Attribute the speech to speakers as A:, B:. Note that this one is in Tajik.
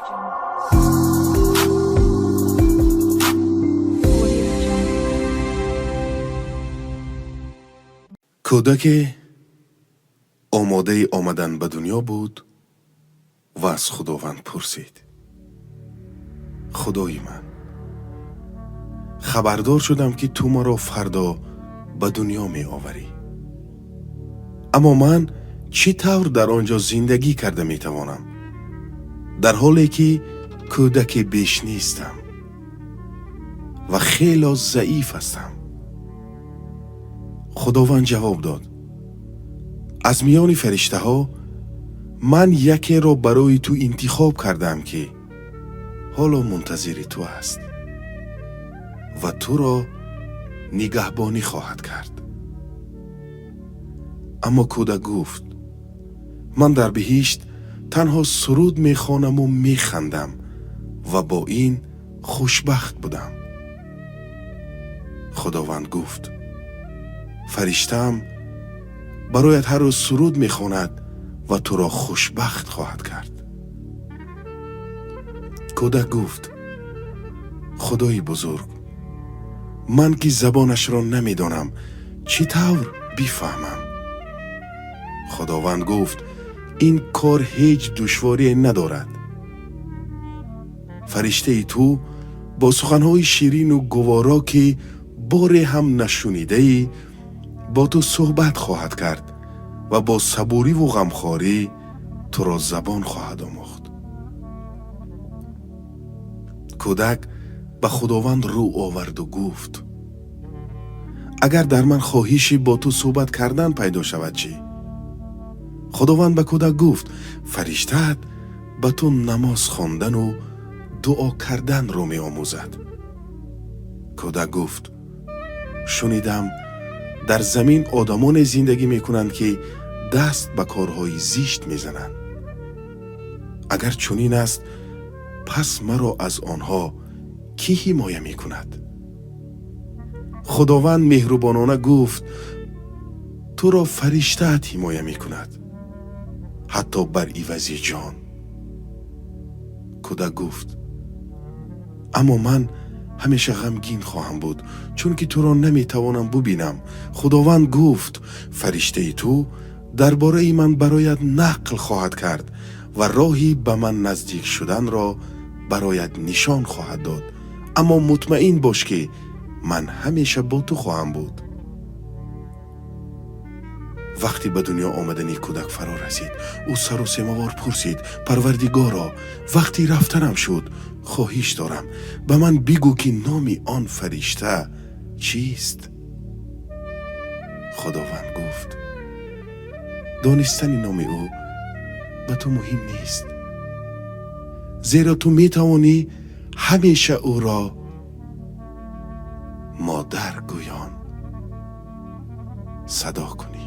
A: Jungle. Audio Jungle.
B: Кӯдаке омодаи омадан ба дунё буд ва аз Худованд пурсид: «Худои ман, хабардор шудам, ки ту маро фардо ба дунё меоварӣ, аммо ман чӣ тавр дар он ҷо зиндагӣ карда метавонам, дар ҳоле ки кӯдаке беш нестам ва хело заиф ҳастам?» Худованд ҷавоб дод: «Аз миёни фариштаҳо ман якеро барои ту интихоб кардаам, ки ҳоло мунтазири ту аст ва туро нигаҳбонӣ хоҳад кард». Аммо кӯдак гуфт: «Ман дар биҳишт танҳо суруд мехонаму механдам ва бо ин хушбахт будам». Худованд гуфт: «Фариштаам бароят ҳар рӯз суруд мехонад ва туро хушбахт хоҳад кард». Кӯдак гуфт: «Худои бузург, ман ки забонашро намедонам, чӣ тавр бифаҳмам?» Худованд гуфт: «Ин кор ҳеҷ душворие надорад. Фариштаи ту бо суханҳои ширину гуворо, ки боре ҳам нашунидаӣ, бо ту суҳбат хоҳад кард ва бо сабуриву ғамхорӣ туро забон хоҳад омӯхт». Кӯдак ба Худованд рӯ оварду гуфт: «Агар дар ман хоҳиши бо ту суҳбат кардан пайдо шавад чӣ?» Худованд ба кӯдак гуфт: «Фариштаат ба ту намоз хондану дуо карданро меомӯзад». Кӯдак гуфт: «Шунидам, дар замин одамоне зиндагӣ мекунанд, ки даст ба корҳои зишт мезананд. Агар чунин аст, пас маро аз онҳо кӣ ҳимоя мекунад?» Худованд меҳрубонона гуфт: «Туро фариштаат ҳимоя мекунад, ҳатто бар ивази ҷон». Кӯдак гуфт: «Аммо ман ҳамеша ғамгин хоҳам буд, чунки туро наметавонам бубинам». Худованд гуфт: «Фариштаи ту дар бораи ман бароят нақл хоҳад кард ва роҳи ба ман наздик шуданро бароят нишон хоҳад дод, аммо мутмаин бош, ки ман ҳамеша бо ту хоҳам буд». Вақте ба дунё омадани кӯдак фаро расид, ӯ саросемавор пурсид: «Парвардигоро, вақти рафтанам шуд. Хоҳиш дорам, ба ман бигӯ, ки номи он фаришта чист?» Худованд гуфт: «Донистани номи ӯ ба ту муҳим нест, зеро ту метавонӣ ҳамеша ӯро модар гӯён садо кунӣ».